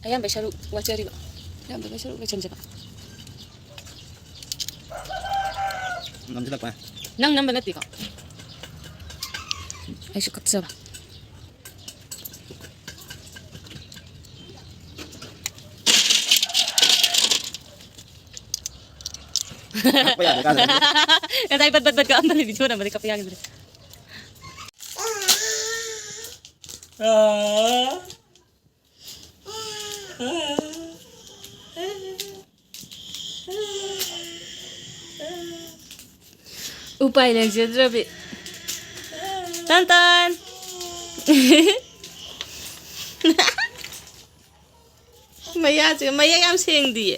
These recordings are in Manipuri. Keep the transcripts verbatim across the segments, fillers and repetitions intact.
ꯑꯌꯥꯝꯕ ꯁꯔꯨꯛ ꯋꯥꯠꯆꯔꯤꯕ꯫ ꯑꯌꯥꯝꯕ ꯁꯔꯨꯛ ꯂꯣꯏꯁꯤꯟꯖꯕ꯫ ꯅꯝꯁꯤꯜꯂꯛꯄ꯫ ꯅꯪ ꯅꯝꯕ ꯅꯠꯇꯦꯀꯣ? ꯑꯩꯁꯨ ꯀꯛꯆꯕ꯫ ꯀꯛꯄ ꯌꯥꯗꯦ, ꯀꯥꯟꯗ꯫ ꯉꯁꯥꯏ ꯕꯠ ꯕꯠ ꯕꯠ ꯀꯛꯑꯝꯕꯅꯦ, ꯚꯤꯗꯤꯑꯣ ꯅꯝꯕꯗꯤ ꯀꯛꯄ ꯌꯥꯈꯤꯗ꯭ꯔꯦ꯫ ꯎꯄꯥꯏ ꯂꯩꯖꯗ꯭ꯔꯕꯤ꯫ ꯇꯟ ꯇꯟ꯫ ꯃꯌꯥꯁꯦ, ꯃꯌꯥ ꯌꯥꯝ ꯁꯦꯡꯗꯤꯌꯦ꯫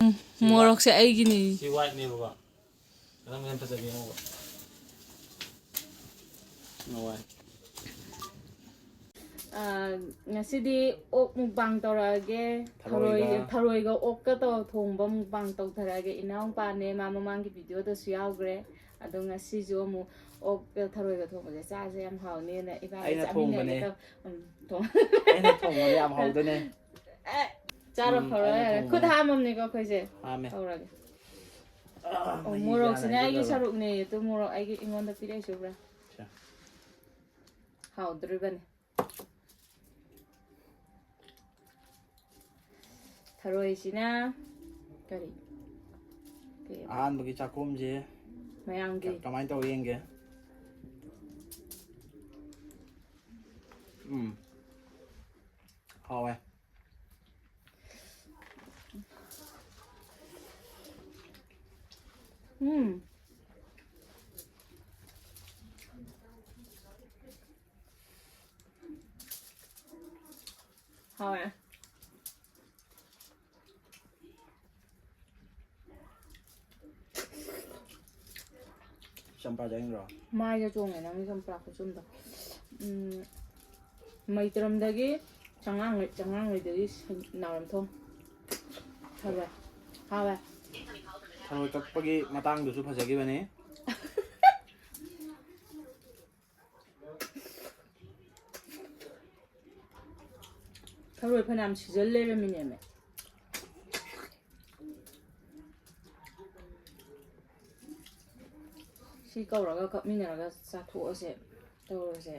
ꯎꯝ, ꯃꯣꯔꯣꯛꯁꯦ ꯑꯩꯒꯤꯅꯤ꯫ ꯁꯤ ꯋꯥꯏꯠꯅꯦꯕꯀꯣ꯫ ꯀꯔꯝꯕ ꯍꯦꯟꯅ ꯐꯖꯒꯦ ꯌꯦꯡꯉꯣꯕ꯫ ꯉꯧꯋꯦ꯫ ꯑꯥ, ꯉꯁꯤꯗꯤ ꯑꯣꯛ mukbang ꯇꯧꯔꯛꯑꯒꯦ꯫ ꯊꯔꯣꯏꯒ꯫ ꯊꯔꯣꯏ, ꯊꯔꯣꯏꯒ ꯑꯣꯛꯀ ꯇꯧ-, ꯊꯣꯡꯕ mukbang ꯇꯧꯊꯔꯛꯑꯒꯦ꯫ ꯏꯅꯥꯎꯄꯥꯅꯦ, ꯃꯥ ꯃꯃꯥꯡꯒꯤ ꯚꯤꯗꯤꯑꯣꯗꯁꯨ ꯌꯥꯎꯈ꯭ꯔꯦ꯫ ꯑꯗꯣ ꯉꯁꯤꯁꯨ ꯑꯃꯨꯛ ꯑꯣꯛꯀ ꯊꯔꯣꯏꯒ ꯊꯣꯡꯕꯁꯦ ꯆꯥꯁꯦ, ꯌꯥꯝ ꯍꯥꯎꯅꯤꯅ ꯏꯕꯥꯅꯤ ꯑꯩꯅ ꯆꯥꯃꯤꯟꯅꯒꯦ ꯊꯣꯡꯕꯅꯦ꯫ ꯇꯧ-, ꯎꯝ, ꯊꯣꯡ-, ꯑꯩꯅ ꯊꯣꯡꯕꯗꯤ ꯌꯥꯝ ꯍꯥꯎꯗꯣꯏꯅꯦ꯫ ꯑꯦ, ꯆꯥꯔꯣ, ꯎꯝ, ꯐꯔꯣ, ꯑꯩꯅ ꯌꯥꯔꯦ꯫ ꯊꯣꯡꯕꯅꯦ꯫ ꯈꯨꯠ ꯍꯥꯝꯃꯝꯅꯤꯀꯣ ꯑꯩꯈꯣꯏꯁꯦ꯫ ꯍꯥꯝꯃꯦ꯫ ꯇꯧꯔꯒꯦ꯫ ꯑꯥ, ꯑꯣ, ꯃꯍꯤꯁꯦ ꯃꯣꯔꯣꯛꯁꯤꯅ ꯍꯥꯟꯅ ꯑꯩꯒꯤ ꯍꯩꯖꯤꯜꯂꯒ꯫ ꯁꯔꯨꯛꯅꯦ꯫ ꯑꯗꯨ ꯃꯣꯔꯣꯛ ꯑꯩꯒꯤ, ꯑꯩꯉꯣꯟꯗ ꯄꯤꯔꯛꯏꯁꯦ ꯎꯕ꯭ꯔꯥ? ꯁꯦ꯫ ꯍꯥꯎꯗꯣꯔꯤꯕꯅꯤ꯫ ꯊꯔꯣꯏꯁꯤꯅ ꯀꯔꯤ? ꯀꯩ ꯑꯕ? ꯑꯍꯥꯟꯕꯒꯤ ꯆꯥꯛꯈꯨꯝꯁꯦ ꯃꯌꯥꯝꯒꯤ꯫ ꯀ-, ꯀꯃꯥꯏꯅ ꯇꯧꯔꯤ ꯌꯦꯡꯒꯦ꯫ ꯎꯝ꯫ ꯍꯥꯎꯋꯦ꯫ ꯎꯝ꯫ ꯍꯥꯎꯋꯦ꯫ ꯆꯝꯄ꯭ꯔꯥ ꯆꯥꯅꯤꯡꯗ꯭ꯔꯣ? ꯃꯥꯏꯗ ꯆꯣꯡꯉꯦ ꯅꯪꯒꯤ ꯆꯝꯄ꯭ꯔꯥ ꯈꯨꯆꯨꯝꯗꯣ꯫ ꯎꯝ, ꯃꯩꯇ꯭ꯔꯝꯗꯒꯤ ꯆꯉꯥꯡ-, ꯆꯉꯥꯡꯉꯩꯗꯒꯤ ꯁꯦꯡ-, ꯅꯥꯎꯔꯦꯝꯊꯣꯡ꯫ ꯍꯥꯎꯋꯦ꯫ ꯍꯥꯎꯋꯦ꯫ ꯊꯔꯣꯏ ꯀꯛꯄꯒꯤ ꯃꯇꯥꯡꯗꯨꯁꯨ ꯐꯖꯈꯤꯕꯅꯤ꯫ ꯊꯔꯣꯏ ꯐꯅꯌꯥꯝ ꯁꯤꯖꯜ ꯂꯩꯔꯝꯃꯤꯅꯦꯃꯦ꯫ ꯁꯤ ꯀꯧꯔꯒ ꯀꯛꯃꯤꯟꯅꯔꯒ ꯆꯥꯊꯣꯛꯑꯁꯦ ꯇꯧꯔꯁꯦ꯫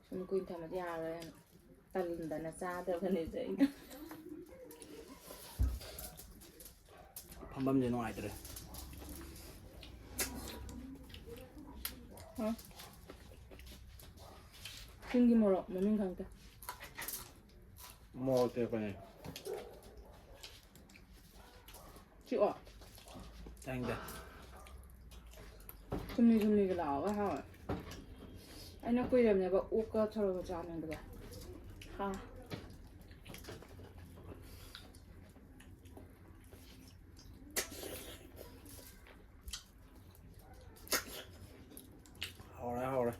ꯁꯨꯝ ꯀꯨꯏꯅ ꯊꯝꯃꯗꯤ ꯌꯥꯔꯔꯣꯏꯅ ꯇꯟꯗꯅ ꯆꯥꯗꯕꯅꯤꯗ ꯑꯩꯅ꯫ ꯐꯝꯐꯝꯁꯦ ꯅꯨꯡꯉꯥꯏꯇ꯭ꯔꯦ꯫ ꯍꯥ? ꯆꯤꯡꯒꯤ ꯃꯣꯔꯣꯛ ꯃꯃꯤꯡ ꯈꯪꯗꯦ꯫ ꯃꯣꯔꯣꯛ ꯑꯇꯦꯛꯄꯅꯦ꯫ ꯆꯤꯛꯑꯣ꯫ ꯆꯥꯅꯤꯡꯗꯦ꯫ ꯊꯨꯝꯂꯤ ꯊꯨꯝꯂꯤꯒ ꯂꯥꯎꯔꯒ ꯍꯥꯎꯋꯦ꯫ ꯑꯩꯅ ꯀꯨꯏꯔꯕꯅꯦꯕ ꯑꯣꯛꯀ ꯊꯔꯣꯏꯒ ꯆꯥꯅꯤꯡꯕꯗꯣ꯫ ꯍꯥ꯫ ꯍꯥꯎꯔꯦ, ꯍꯥꯎꯔꯦ꯫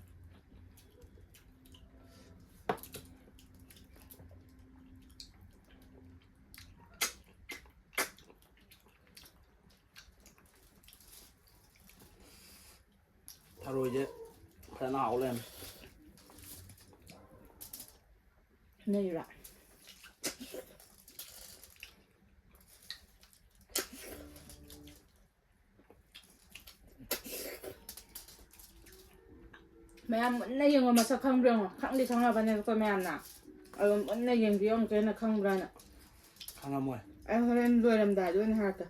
ꯊꯔꯣꯏꯁꯦ ꯐꯖꯅ ꯍꯥꯎ ꯂꯩꯔꯝꯃꯦ꯫ ꯅꯩꯔꯥ꯫ ꯃꯌꯥꯝ ꯃꯨꯟꯅ ꯌꯦꯡꯉꯣ, ꯃꯁꯛ ꯈꯪꯕ꯭ꯔꯥ ꯌꯦꯡꯉꯣ꯫ ꯈꯪꯗꯤ ꯈꯪꯉꯕꯅꯦꯕꯀꯣ ꯃꯌꯥꯝꯅ꯫ ꯑꯗꯣ ꯃꯨꯟꯅ ꯌꯦꯡꯕꯤꯌꯣ ꯑꯃꯨꯛꯀ ꯍꯦꯟꯅ ꯈꯪꯕ꯭ꯔꯥꯅ꯫ ꯈꯪꯉꯝꯃꯣꯏ꯫ ꯑꯩ ꯍꯣꯔꯦꯟ ꯂꯣꯏꯔꯝꯗꯥꯏꯗ ꯑꯣꯏꯅ ꯍꯥꯏꯔꯛꯀꯦ꯫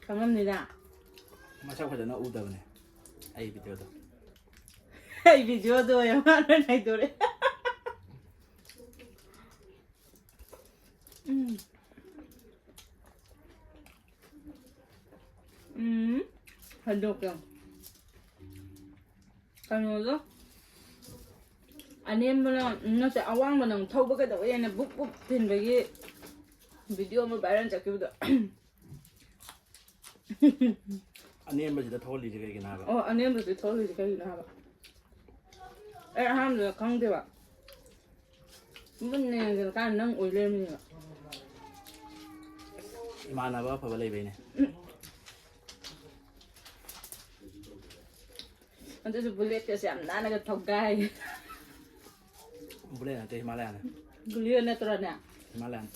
ꯈꯪꯉꯝꯅꯤꯗ꯫ ꯃꯁꯛ ꯐꯖꯅ ꯎꯗꯕꯅꯦ ꯑꯩ ꯚꯤꯗꯤꯑꯣꯗꯣ꯫ ꯑꯩ ꯚꯤꯗꯤꯑꯣꯗꯣ ꯑꯣꯏꯅ ꯃꯥꯅ ꯅꯩꯗꯣꯔꯦ꯫ ꯎꯝ꯫ ꯎꯝ꯫ ꯍꯟꯗꯣꯛꯀꯦ꯫ ꯀꯩꯅꯣꯗꯣ, ꯑꯅꯦꯝꯕꯅ, ꯅꯠꯇꯦ, ꯑꯋꯥꯡꯕꯅ ꯑꯃꯨꯛ ꯊꯧꯕ ꯀꯩꯗꯧꯋꯦꯅ ꯕꯨꯞ ꯕꯨꯞ ꯊꯤꯟꯕꯒꯤ ꯚꯤꯗꯤꯑꯣ ꯑꯃ ꯚꯥꯏꯔꯦꯜ ꯆꯠꯈꯤꯕꯗꯣ꯫ ꯑꯅꯦꯝꯕꯁꯤꯗ ꯊꯧꯍꯜꯂꯤꯁꯦ ꯀꯩꯒꯤꯅꯣ ꯍꯥꯏꯕ? ꯑꯣ, ꯑꯅꯦꯝꯕꯁꯤꯗ ꯊꯧꯍꯜꯂꯤꯁꯦ ꯀꯩꯒꯤꯅꯣ ꯍꯥꯏꯕ? ꯑꯩ ꯑꯍꯥꯟꯕꯗ ꯈꯪꯗꯦꯕ꯫ ꯃꯨꯟꯅ ꯌꯦꯡꯁꯤꯜꯂꯀꯥꯟꯗ ꯅꯪ ꯑꯣꯏ ꯂꯩꯔꯝꯃꯤꯅꯦꯕ꯫ ꯑꯁ, ꯏꯃꯥꯟꯅꯕ ꯑꯐꯕ ꯂꯩꯕꯩꯅꯦ꯫ ꯑꯗꯨꯁꯨ ꯕꯨꯂꯦꯠꯀꯁꯦ ꯌꯥꯝ ꯅꯥꯟꯅꯒ ꯊꯧꯒꯥꯏ꯫ ꯕꯨꯂꯦꯠ ꯅꯠꯇꯦ, ꯍꯤꯃꯥꯂꯌꯥꯅꯦ꯫ ꯕꯨꯂꯦꯠ ꯅꯠꯇ꯭ꯔꯅꯦ? ꯍꯤꯃꯥꯂꯌꯥꯅꯦ꯫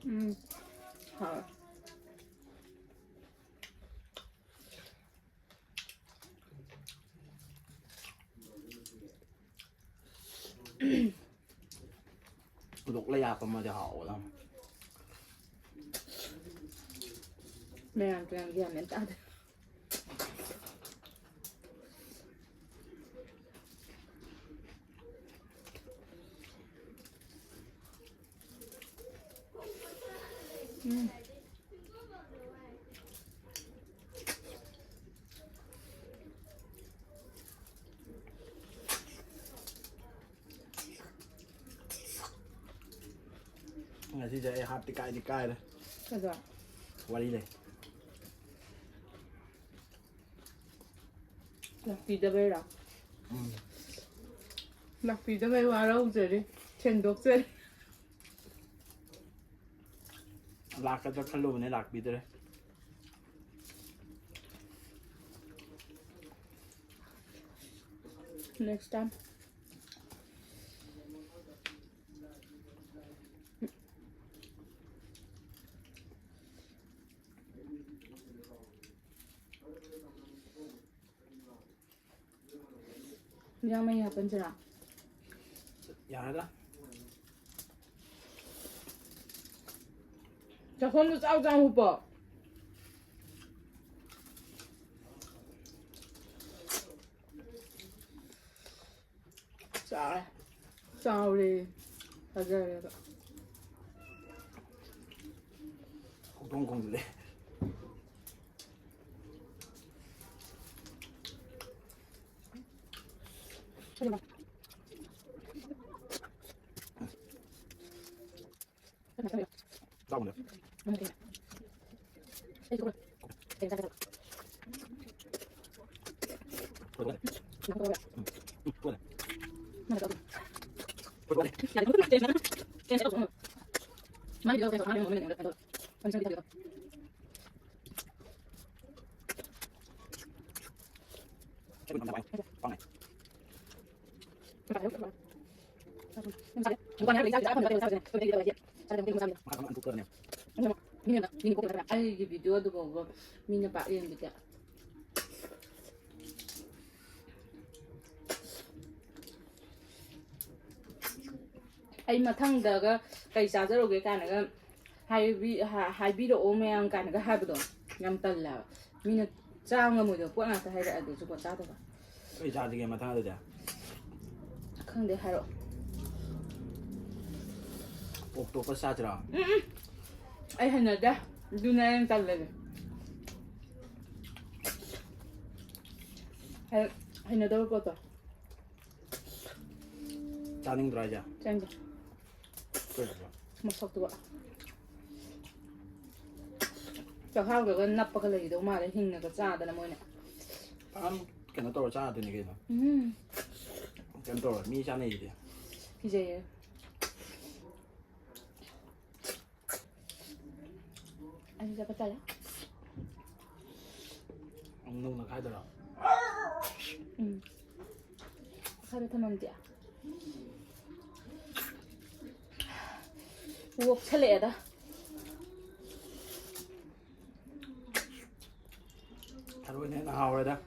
ꯎꯝ꯫ ꯍꯥꯎꯋꯦ꯫ ꯂꯣꯛꯂ ꯌꯥꯛꯄ ꯑꯃꯗꯤ ꯍꯥꯎꯕꯗ꯫ ꯃꯌꯥꯝ ꯇꯨꯌꯥꯝ ꯒ꯭ꯌꯥꯟ ꯃꯦꯟ ꯇꯥꯗꯦ꯫ ꯎꯝ꯫ ꯉꯁꯤꯁꯦ ꯑꯩ ꯍꯥꯞꯇꯤ ꯀꯥꯏꯗꯤ ꯀꯥꯏꯔꯦ꯫ ꯀꯩꯗꯧꯔꯦ? ꯋꯥꯔꯤ ꯂꯩ꯫ ꯂꯥꯛꯄꯤꯗꯕꯩꯔꯣ? ꯎꯝ꯫ ꯂꯥꯛꯄꯤꯗꯕꯩ ꯋꯥꯔꯧꯖꯔꯤ, ꯁꯦꯡꯗꯣꯛꯆꯔꯤ꯫ ꯂꯥꯛꯀꯗ꯭ꯔꯥ ꯈꯜꯂꯨꯕꯅꯦ, ꯂꯥꯛꯄꯤꯗ꯭ꯔꯦ꯫ Next time. ꯏꯟꯖꯥꯡ ꯃꯍꯤ ꯍꯥꯞꯄꯟꯁꯤꯔꯥ? ꯌꯥꯔꯗ꯭ꯔꯥ? ꯆꯥꯛꯈꯣꯝꯗꯣ ꯆꯥꯎ ꯆꯥꯎ ꯍꯨꯞꯄꯣ꯫ ꯆꯥꯎꯔꯦ꯫ ꯆꯥꯎꯔꯦ꯫ ꯐꯖꯔꯦꯕ꯫ ꯍꯧꯗꯣꯡ ꯈꯣꯡꯖꯤꯜꯂꯦ꯫ ꯆꯥꯎꯅꯦ꯫ ꯑꯩꯒꯤ ꯚꯤꯗꯤꯑꯣꯗꯨ ꯐꯥꯎꯕ ꯃꯤꯅ ꯄꯥꯛ ꯌꯦꯡꯕꯤꯗꯦ꯫ ꯑꯩ ꯃꯊꯪꯗꯒ ꯀꯩ ꯆꯥꯖꯔꯨꯒꯦ ꯀꯥꯏꯅꯒ ꯍꯥꯏꯕꯤ-, ꯍꯥ-, ꯍꯥꯏꯕꯤꯔꯛꯑꯣ ꯃꯌꯥꯝ ꯀꯥꯏꯅꯒ ꯍꯥꯏꯕꯗꯣ ꯌꯥꯝ ꯇꯜꯂꯦ ꯍꯥꯏꯕ꯫ ꯃꯤꯅ ꯆꯥ ꯉꯝꯃꯣꯏꯗꯕ ꯄꯣꯠ ꯉꯥꯛꯇ ꯍꯥꯏꯔꯛꯑꯗꯤ ꯖꯨꯒꯣꯠ ꯆꯥꯗꯕ꯫ ꯀꯩ ꯆꯥꯁꯤꯒꯦ ꯃꯊꯪ ꯑꯗꯨꯗꯤ? ꯈꯪꯗꯦ, ꯍꯥꯏꯔꯛꯑꯣ꯫ ꯑꯣꯛꯇꯣꯄꯁ ꯆꯥꯁꯤꯔꯣ? ꯎꯝ, ꯎꯝ꯫ ꯑꯩ ꯍꯩꯅꯗꯦ꯫ ꯑꯗꯨꯅ ꯑꯩꯅ ꯇꯜꯂꯦ꯫ ꯍꯩ-, ꯍꯩꯅꯗꯕ ꯄꯣꯠꯇꯣ꯫ ꯆꯥꯅꯤꯡꯗ꯭ꯔꯣ ꯍꯥꯏꯁꯦ? ꯆꯥꯅꯤꯡꯗꯦ꯫ ꯀꯩꯒꯤꯅꯣ? ꯃꯁꯛꯇꯨꯒ꯫ ꯆꯥꯛꯍꯥꯎꯗꯒ ꯅꯞꯄꯒ ꯂꯩꯒꯗꯧ ꯃꯥꯜꯂꯦ, ꯍꯤꯡꯅꯒ ꯆꯥꯗꯅ ꯃꯣꯏꯅ꯫ ꯐꯥꯝ ꯀꯩꯅꯣ ꯇꯧꯔ ꯆꯥꯗꯣꯏꯅꯤ ꯀꯩꯅꯣ꯫ ꯎꯝ꯫ ꯀꯩꯝ ꯇꯧꯔꯣꯏ, ꯃꯤ ꯆꯥꯅꯩꯁꯤꯗꯤ꯫ ꯀꯤꯖꯩꯌꯦ꯫ ꯑꯩꯁꯨ ꯆꯠꯄ ꯇꯜꯂꯦ꯫ ꯅꯧꯅ ꯈꯥꯏꯗꯣꯏꯔꯣ? ꯎꯝ꯫ ꯈꯔ ꯊꯝꯃꯝꯗꯦ꯫ ꯑꯣꯛꯁꯜꯂꯛꯑꯦꯗ꯫ ꯊꯔꯣꯏꯅ ꯍꯦꯟꯅ ꯍꯥꯎꯔꯦꯗ꯫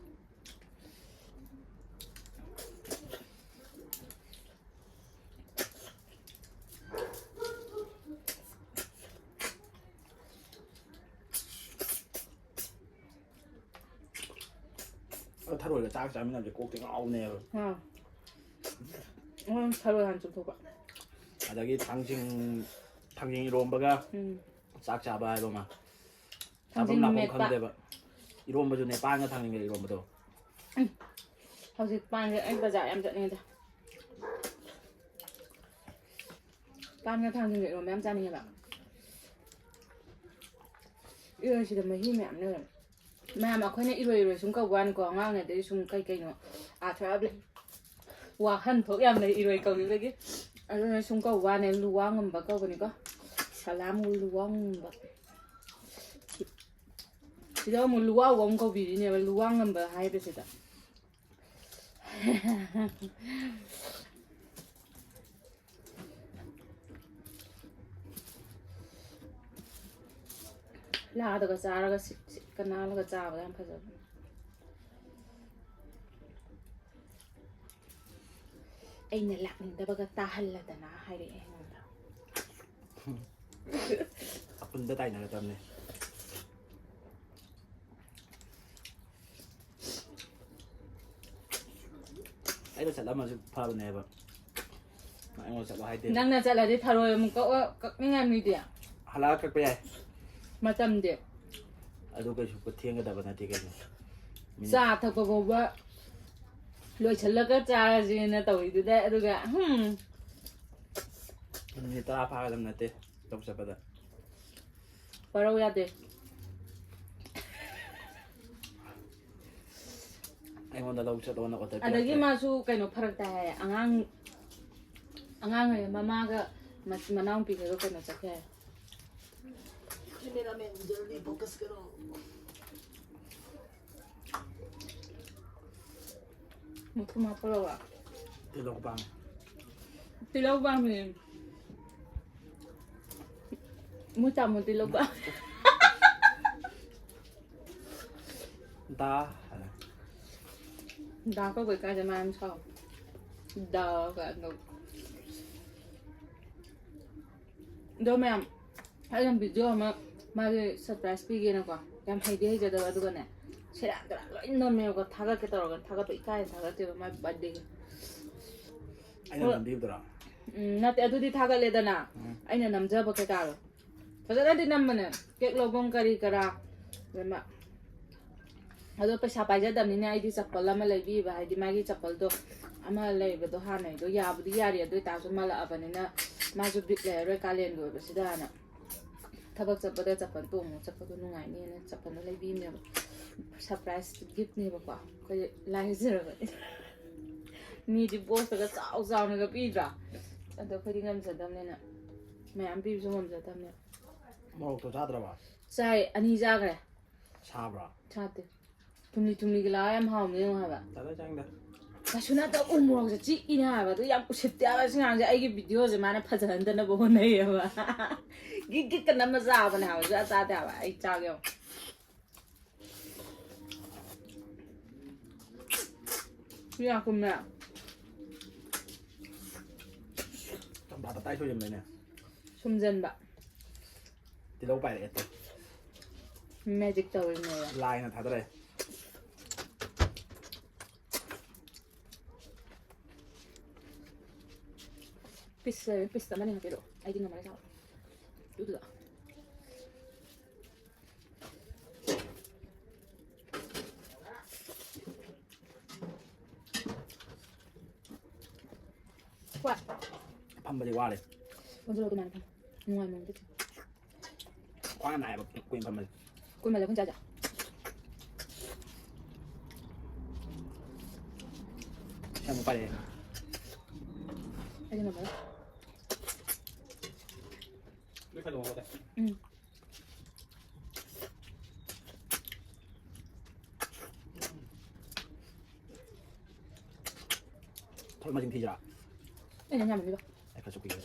ꯑ, ꯊꯔꯣꯏꯒ ꯆꯥꯛ ꯆꯥꯃꯤꯟꯅꯕꯁꯦ ꯀꯣꯛꯇꯤ ꯉꯥꯎꯕꯅꯦꯕ꯫ ꯑꯥ꯫ ꯎꯝ, ꯊꯔꯣꯏ ꯍꯥꯟꯅ ꯆꯨꯞꯊꯣꯛꯄ꯫ ꯑꯗꯒꯤ ꯊꯥꯡꯖꯤꯡ, ꯊꯥꯡꯖꯤꯡ ꯏꯔꯣꯝꯕꯒ ꯎꯝ꯫ ꯆꯥꯛ ꯆꯥꯕ ꯍꯥꯏꯕ ꯑꯃ꯫ ꯆꯥꯐꯝ ꯊꯥꯡꯖꯤꯡ ꯂꯥꯛꯐꯝ ꯃꯦꯠꯄ꯫ ꯈꯪꯗꯦꯕ꯫ ꯏꯔꯣꯝꯕꯁꯨꯅꯦ, ꯄꯥꯟꯒ ꯊꯥꯡꯖꯤꯡꯒ ꯏꯔꯣꯝꯕꯗꯣ꯫ ꯎꯝ꯫ ꯍꯧꯖꯤꯛ ꯄꯥꯟꯁꯦ ꯑꯩ ꯕꯖꯥꯔ ꯌꯥꯝ ꯆꯠꯅꯤꯡꯉꯦꯗ꯫ ꯄꯥꯟꯒ ꯊꯥꯡꯖꯤꯡꯒ ꯏꯔꯣꯝꯕ ꯌꯥꯝ ꯆꯥꯅꯤꯡꯉꯦꯕ꯫ ꯏꯔꯣꯏꯁꯤꯗ ꯃꯍꯤ ꯃꯌꯥꯝ ꯂꯩꯔꯝꯃꯦ꯫ ꯃꯌꯥꯝ ꯑꯩꯈꯣꯏꯅ ꯏꯔꯣꯏ ꯏꯔꯣꯏ ꯁꯨꯝ ꯀꯧꯕ ꯋꯥꯅꯤꯀꯣ, ꯑꯉꯥꯡꯅ ꯑꯗꯩ ꯁꯨꯝ ꯀꯩ ꯀꯩꯅꯣ ꯑꯥꯊꯔ ꯋꯥꯍꯟꯊꯣꯛ ꯌꯥꯝ ꯂꯩ ꯏꯔꯣꯏ ꯀꯧꯈꯤꯕꯗꯒꯤ꯫ ꯑꯗꯨꯅ ꯁꯨꯝ ꯀꯧꯕ ꯋꯥꯅꯦ, ꯂꯨꯋꯥꯡꯉꯝꯕ ꯀꯧꯕꯅꯤꯀꯣ꯫ ꯁꯂꯥꯝ ꯂꯨꯋꯥꯡꯉꯝꯕ꯫ ꯁꯤꯗ ꯑꯃꯨꯛ ꯂꯨꯋꯥꯎꯕ ꯑꯃꯨꯛ ꯀꯧꯕꯤꯔꯤꯅꯦꯕ, ꯂꯨꯋꯥꯡꯉꯝꯕ ꯍꯥꯏꯕꯁꯤꯗ꯫ ꯂꯥꯗꯒ ꯆꯥꯔꯒ ꯁꯤꯠ ꯁꯤꯠꯀ ꯅꯥꯜꯂꯒ ꯆꯥꯕꯗ ꯌꯥꯝ ꯐꯖꯕꯅꯦ꯫ ꯑꯩꯅ ꯂꯥꯛꯅꯤꯡꯗꯕꯒ ꯇꯥꯍꯜꯂꯗꯅ ꯍꯥꯏꯔꯛꯑꯦ ꯑꯩꯉꯣꯟꯗ꯫ ꯑꯄꯨꯟꯕ ꯇꯥꯏꯅꯒꯗꯕꯅꯦ꯫ ꯑꯩꯅ ꯆꯠꯂꯝꯃꯁꯨ ꯐꯕꯅꯦꯕ꯫ ꯅꯪ ꯑꯩꯉꯣꯟꯗ ꯆꯠꯂꯣ ꯍꯥꯏꯗꯦ꯫ ꯅꯪꯅ ꯆꯠꯂꯗꯤ ꯊꯔꯣꯏ ꯑꯃꯨꯛ ꯀꯛꯑꯣ, ꯀꯛꯅꯤꯡꯉꯥꯏ ꯃꯤꯗꯤ꯫ ꯍꯜꯂꯛꯑ ꯀꯛꯄ ꯌꯥꯏ꯫ ꯃꯇꯝꯗꯤ꯫ ꯑꯗꯨ ꯀꯩꯁꯨ ꯊꯦꯡꯒꯗꯕ ꯅꯠꯇꯦ ꯀꯩꯅꯣ꯫ ꯃꯤꯅꯤꯠ ꯆꯥ ꯊꯛꯄ ꯐꯥꯎꯕ ꯂꯣꯏꯁꯤꯜꯂꯒ ꯆꯥꯔꯁꯦꯅ ꯇꯧꯔꯤꯗꯨꯗ, ꯑꯗꯨꯒ ꯍꯝ꯫ ꯃꯤꯅꯤꯠ ꯇꯔꯥ ꯐꯥꯒꯗꯕ ꯅꯠꯇꯦ ꯂꯧ ꯆꯠꯄꯗ꯫ ꯋꯥꯔꯧ ꯌꯥꯗꯦ꯫ ꯑꯩꯉꯣꯟꯗ ꯂꯧ ꯆꯠꯂꯣꯅ order ꯑꯗꯒꯤ ꯄꯤꯔꯛꯇ꯭ꯔꯦ꯫ ꯃꯥꯁꯨ ꯀꯩꯅꯣ ꯐꯔꯛ ꯇꯥꯏ ꯍꯥꯏꯌꯦ, ꯑꯉꯥꯡ ꯑꯉꯥꯡ ꯍꯥꯏꯌꯦ, ꯃꯃꯥꯒ ꯃ- ꯃꯅꯥꯎꯄꯤꯒꯗꯣ ꯀꯩꯅꯣ ꯆꯠꯈ꯭ꯔꯦ ꯍꯥꯏꯌꯦ꯫ कैमरामैन जल्दी फोकस करो। ꯃꯊꯨꯝ ꯍꯥꯞꯄꯂꯧꯕ꯫ ꯇꯤꯜꯍꯧ ꯄꯥꯝꯃꯦ꯫ ꯇꯤꯜꯍꯧ ꯄꯥꯝꯃꯦ꯫ ꯃꯣꯏ ꯇꯥꯃꯣ ꯇꯤꯜꯍꯧ ꯄꯥꯝꯃꯦ꯫ ꯗꯥ ꯍꯥꯏꯔꯦ꯫ ꯗꯥ ꯀꯧꯕ ꯀꯥꯏꯗ ꯃꯥ ꯌꯥꯝ ꯁꯥꯎ꯫ ꯗꯥ ꯀꯥꯏꯅ ꯀꯧ꯫ ꯑꯗꯣ ꯃꯌꯥꯝ, ꯑꯩꯅ video ꯑꯃ ꯃꯥꯒꯤ surprise ꯄꯤꯒꯦꯅꯀꯣ, ꯌꯥꯝ ꯍꯩꯗꯤ ꯍꯩꯖꯗꯕ, ꯑꯗꯨꯒꯅꯦ ꯁꯦꯔꯥꯟ ꯇꯨꯔꯥꯟ ꯂꯣꯏ ꯅꯝꯃꯦꯕꯀꯣ, ꯊꯥꯒꯠꯀꯦ ꯇꯧꯔꯒ ꯊꯥꯒꯠꯄ ꯏꯀꯥꯏꯅ ꯊꯥꯒꯠꯇꯦꯕ ꯃꯥꯏ birthdayꯒꯤ꯫ ꯑꯩꯅ ꯍꯣꯏ꯫ ꯅꯝꯕꯤꯕꯗꯨꯔꯣ? ꯎꯝ, ꯅꯠꯇꯦ, ꯑꯗꯨꯗꯤ ꯊꯥꯒꯠꯂꯦꯗꯅ꯫ ꯎꯝ꯫ ꯑꯩꯅ ꯅꯝꯖꯕ ꯀꯩꯀꯥꯗꯣ ꯐꯖꯅꯗꯤ ꯅꯝꯕꯅꯦ, cake ꯂꯧꯐꯝ ꯀꯔꯤ ꯀꯔꯥ ꯂꯣꯏꯅꯃꯛ꯫ ꯑꯗꯣ ꯄꯩꯁꯥ ꯄꯥꯏꯖꯗꯕꯅꯤꯅ ꯑꯩꯗꯤ ꯆꯄꯜ ꯑꯃ ꯂꯩꯕꯤꯕ, ꯍꯥꯏꯗꯤ ꯃꯥꯒꯤ ꯆꯄꯜꯗꯣ ꯑꯃ ꯂꯩꯕꯗꯣ ꯍꯥꯟꯅꯩꯗꯣ ꯌꯥꯕꯨꯗꯤ ꯌꯥꯔꯤ, ꯑꯗꯨ ꯑꯣꯏꯇꯥꯔꯁꯨ ꯃꯜꯂꯛꯑꯕꯅꯤꯅ ꯃꯥꯁꯨ ꯕꯤꯠ ꯂꯩꯔꯔꯣꯏ ꯀꯥꯂꯦꯟꯒꯤ ꯑꯣꯏꯕꯁꯤꯗꯅ꯫ ꯊꯕꯛ ꯆꯠꯄꯗ ꯆꯄꯜ ꯇꯣꯡꯉ ꯆꯠꯄꯗꯣ ꯅꯨꯡꯉꯥꯏꯅꯤꯅ ꯆꯄꯜꯗꯣ ꯂꯩꯕꯤꯕꯅꯦꯕ꯫ Surprise giftꯅꯦꯕꯀꯣ, ꯑꯩꯈꯣꯏ ꯂꯥꯏꯔꯖꯔꯕꯅꯤ꯫ ꯃꯤꯗꯤ ꯕꯣꯛꯁꯇꯒ ꯆꯥꯎ ꯆꯥꯎꯅꯒ ꯄꯤꯗ꯭ꯔꯥ? ꯑꯗꯣ ꯑꯩꯈꯣꯏꯗꯤ ꯉꯝꯖꯗꯕꯅꯤꯅ, ꯃꯌꯥꯝ ꯄꯤꯕꯁꯨ ꯉꯝꯖꯗꯕꯅꯤꯅ꯫ ꯃꯣꯔꯣꯛꯇꯣ ꯆꯥꯗ꯭ꯔꯕ? ꯆꯥꯏ, ꯑꯅꯤ ꯆꯥꯈ꯭ꯔꯦ꯫ ꯁꯥꯕ꯭ꯔꯣ? ꯆꯥꯗꯦ꯫ ꯊꯨꯝꯂꯤ ꯊꯨꯝꯂꯤꯒ ꯂꯥꯛꯑ ꯌꯥꯝ ꯍꯥꯎꯕꯅꯦ ꯌꯦꯡꯉꯣ ꯍꯥꯏꯕ꯫ ꯆꯥꯗ ꯆꯪꯗ꯫ ꯀꯩꯁꯨ ꯅꯠꯇ ꯎ ꯃꯣꯔꯣꯛꯁꯦ ꯆꯤꯛꯏꯅꯦ ꯍꯥꯏꯕ꯫ ꯑꯗꯨ ꯌꯥꯝ ꯎꯁꯤꯠꯇꯦ ꯍꯥꯏꯕ꯫ ꯁꯤ ꯉꯥꯡꯁꯦ ꯑꯩꯒꯤ ꯚꯤꯗꯤꯑꯣꯁꯦ ꯃꯥꯅ ꯐꯖꯍꯟꯗꯅꯕ ꯍꯣꯠꯅꯩꯌꯦꯕ꯫ ꯒꯤꯠ ꯒꯤꯠꯀ ꯅꯝꯃ ꯆꯥꯕꯅꯦ ꯍꯥꯏꯕ꯫ ꯁꯨꯡꯆꯥ ꯆꯥꯗꯦ ꯍꯥꯏꯕ꯫ ꯑꯩ ꯆꯥꯒꯦ ꯌꯦꯡꯉꯣ꯫ ꯁꯤ ꯌꯥꯝ ꯀꯨꯝꯃꯦ꯫ ꯆꯝꯄ꯭ꯔꯥ ꯇꯞꯇꯥꯏ ꯁꯣꯏꯖꯟꯕꯩꯅꯦ꯫ ꯁꯨꯝꯖꯟꯕ꯫ ꯇꯤꯜꯍꯧ ꯄꯥꯏꯔꯛꯑꯦ ꯇꯨ꯫ ꯃꯦꯖꯤꯛ ꯇꯧꯔꯤꯅꯦꯕ꯫ ꯂꯥꯏꯅ ꯊꯥꯗꯔꯛꯑꯦ꯫ ꯄꯤꯁ ꯂꯩꯔꯦ, ꯄꯤꯁ ꯑꯃꯅꯤ ꯍꯥꯞꯄꯤꯔꯛꯑꯣ꯫ ꯑꯩꯗꯤ ꯉꯝꯃꯔꯣꯏ ꯆꯥꯕ꯫ ꯑꯗꯨꯗꯨꯗ꯫ ꯍꯣꯏ꯫ ꯐꯝꯕꯗꯤ ꯋꯥꯔꯦ꯫ ꯑꯣꯟꯁꯤꯜꯂꯣ ꯑꯗꯨꯃꯥꯏꯅ ꯐꯝ꯫ ꯅꯨꯡꯉꯥꯏ ꯃꯑꯣꯡꯗ꯫ ꯈ꯭ꯋꯥꯡ ꯌꯥꯝ ꯅꯥꯏꯌꯦꯕ ꯀꯨꯏꯅ ꯐꯝꯕꯁꯦ꯫ ꯀꯨꯏꯃꯜꯂꯦ ꯑꯩꯈꯣꯏ ꯆꯥꯁꯦ꯫ ꯁꯤ ꯑꯃꯨꯛ ꯄꯥꯏꯔꯛꯑꯦ꯫ ꯑꯩꯗꯤ ꯉꯝꯃꯔꯣꯏ꯫ ꯂꯣꯏ ꯈꯥꯏꯗꯣꯛꯑꯣ ꯑꯗꯨꯗꯤ꯫ ꯎꯝ꯫ ꯊꯣꯏ ꯃꯁꯤꯡ ꯊꯤꯁꯤꯔꯥ? ꯑꯩꯅ ꯌꯥꯝꯃꯝꯃꯤꯕ꯫ ꯑꯩ ꯈꯔꯁꯨ ꯄꯤꯒꯦ꯫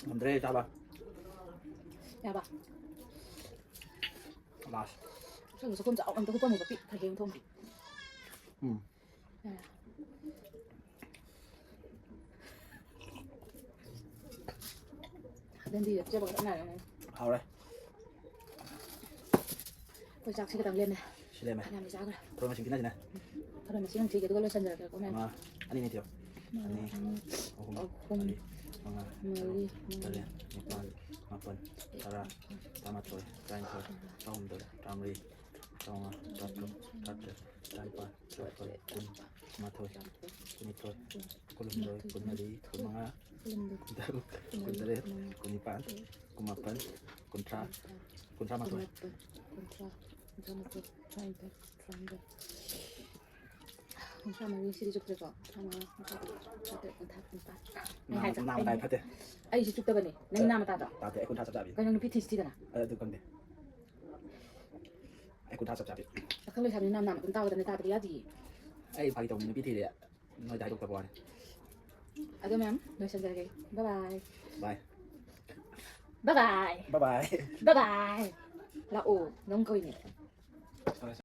ꯉꯝꯗ꯭ꯔꯦ ꯆꯥꯕ꯫ ꯌꯥꯕ꯫ ꯂꯥꯁ꯫ ꯁꯣꯝꯗ ꯆꯥꯛꯈꯨꯝ ꯆꯥꯎ ꯑꯝꯇ ꯍꯨꯞꯄꯝꯃꯨꯕ ꯄꯤꯛ ꯊꯜꯂꯦ ꯊꯣꯡ꯫ ꯎꯝ꯫ ꯌꯥꯔꯦ꯫ ꯗꯟꯗꯤꯗ ꯄꯤꯖꯕꯒ ꯆꯞ ꯃꯥꯟꯅꯔꯦ꯫ ꯍꯥꯎꯔꯦ꯫ ꯑꯩꯈꯣꯏ ꯆꯥꯛꯁꯤ ꯈꯤꯇꯪ ꯂꯦꯝꯃꯦ꯫ ꯁꯤ ꯂꯩꯔꯝꯃꯦ꯫ ꯐꯅꯌꯥꯝꯗꯤ ꯆꯥꯈ꯭ꯔꯦ꯫ ꯊꯔꯣꯏ ꯃꯁꯤꯡ ꯊꯤꯅꯁꯤꯅꯦ꯫ ꯊꯔꯣꯏ ꯃꯁꯤꯡ ꯊꯤꯒꯦ, ꯑꯗꯨꯒ ꯂꯣꯏꯁꯤꯟꯖꯔꯒꯦꯀꯣ, ꯃꯌꯥꯝ꯫ ꯃꯉꯥ꯫ ꯑꯅꯤ, ꯑꯅꯤ ꯊꯤꯌꯣ꯫ ꯃꯉꯥ, ꯑꯅꯤ, ꯑꯅꯤ, ꯑꯍꯨꯝ, ꯑꯍꯨꯝ, ꯃꯔꯤ, ꯃꯉꯥ, ꯃꯔꯤ, ꯃꯉꯥ, ꯇꯔꯦꯠ, ꯅꯤꯄꯥꯜ, ꯃꯥꯄꯜ, ꯇꯔꯥ, ꯇꯔꯥꯃꯥꯊꯣꯏ, ꯇꯔꯥꯅꯤꯊꯣꯏ, ꯇꯔꯥꯍꯨꯝꯗꯣꯏ, ꯇꯔꯥꯃꯔꯤ, ꯇꯔꯥꯃꯉꯥ, ꯇꯔꯥꯇꯔꯨꯛ, ꯇꯔꯥꯇꯔꯦꯠ, ꯇꯔꯥꯅꯤꯄꯥꯜ, ꯇꯔꯥꯃꯥꯄꯜ, ꯀꯨꯟ, ꯀꯨꯟꯃꯥꯊꯣꯏ, ꯀꯨꯟꯅꯤꯊꯣꯏ, ꯀꯨꯟꯍꯨꯝꯗꯣꯏ, ꯀꯨꯟꯃꯔꯤ, ꯀꯨꯟꯃꯉꯥ, ꯀꯨꯟꯇꯔꯨꯛ, ꯀꯨꯟꯇꯔꯦꯠ, ꯀꯨꯟꯅꯤꯄꯥꯜ, ꯀꯨꯟꯃꯥꯄꯜ, ꯀꯨꯟꯊ꯭ꯔꯥ, ꯀꯨꯟꯊ꯭ꯔꯥ ꯃꯥꯊꯣꯏ꯫ ꯀꯨꯟꯃꯥꯄꯜ, ꯀꯨꯟꯊ꯭ꯔꯥ, ꯀꯨꯟꯊ꯭ꯔꯥ ꯃꯥꯊꯣꯏ, ꯇꯔꯥꯅꯤꯊꯣꯏ, ꯇꯔꯥꯍꯨꯝꯗꯣꯏ, ꯀꯨꯟꯊ꯭ꯔꯥ ꯃꯔꯤ, ꯁꯤꯗꯤ ꯆꯨꯞꯇ꯭ꯔꯦꯀꯣ? ꯀꯨꯟꯊ꯭ꯔꯥ ꯃꯉꯥ, ꯀꯨꯟꯊ꯭ꯔꯥ ꯇꯔꯨꯛ, ꯀꯨꯟꯊ꯭ꯔꯥ ꯇꯔꯦꯠ, ꯀꯨꯟꯊ꯭ꯔꯥ ꯅꯤꯄꯥꯜ꯫ ꯅꯥꯝ-, ꯅꯥꯝ ꯃꯇꯥꯏ ꯐꯠꯇꯦ꯫ ꯑꯩꯁꯤ ꯆꯨꯞꯇꯕꯅꯦ꯫ ꯅꯪ ꯅꯥꯝ ꯃꯇꯥꯗꯣ? ꯇꯥꯗꯦ, ꯑꯩ ꯀꯨꯟꯊ꯭ꯔꯥ ꯆꯞ ꯆꯥꯕꯤ꯫ ꯀꯩꯅꯣ ꯅꯨꯄꯤ ꯊꯤꯁꯤꯗꯅ? ꯑꯩ ꯑꯗꯨ ꯈꯪꯗꯦ꯫ ꯑꯩ ꯀꯨꯟꯊ꯭ꯔꯥ ꯆꯞ ꯆꯥꯕꯤ꯫ ꯄꯥꯈꯪ ꯂꯩꯁꯥꯕꯤ ꯅꯥꯝ ꯅꯥꯝ ꯑꯗꯨꯝ ꯇꯥꯒꯗꯕꯅꯦ, ꯇꯥꯗꯕ ꯌꯥꯗꯤꯌꯦ꯫ ꯑꯩ ꯐꯥꯒꯤ ꯇꯧꯕꯅꯤ, ꯅꯨꯄꯤ ꯊꯤꯔꯦ꯫ ꯅꯣꯏꯗ ꯍꯥꯏꯗꯣꯛꯇꯕ ꯋꯥꯅꯤ꯫ ꯑꯗꯣ ꯃꯌꯥꯝ, ꯂꯣꯏꯁꯤꯟꯖꯔꯒꯦ꯫ Bye bye꯫ Bye꯫ Bye bye꯫ Bye bye꯫ Bye bye꯫ ꯂꯥꯛꯑꯣ, ꯅꯪ ꯀꯧꯏꯅꯦ꯫